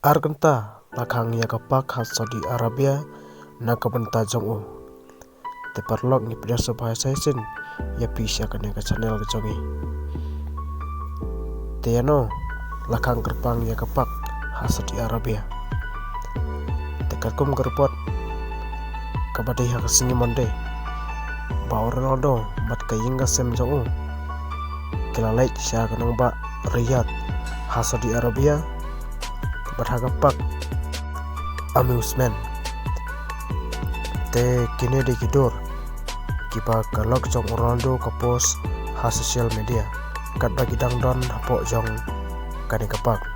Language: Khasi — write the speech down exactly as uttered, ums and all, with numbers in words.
Ar kynta la khang ïa ka park ha Saudi Arabia na ka bynta jong u. Te paralok, ngi pdiang sngewbha sa shisien ïa phi sha kane ka channel ka jong ngi. Te ïano la khang kyrpang ïa ka park ha Saudi Arabia? Te katkum ka report kaba dei ha ka sngi Monday, ba u Ronaldo bad ka ïing ka sem jong u ki la leit sha ka nongbah Riyadh ha Saudi Arabia bad ha ka park amusement. Te kine dei ki dur kiba ka lok jong u Ronaldo ka post ha social media katba ki dang don hapoh jong kane ka park.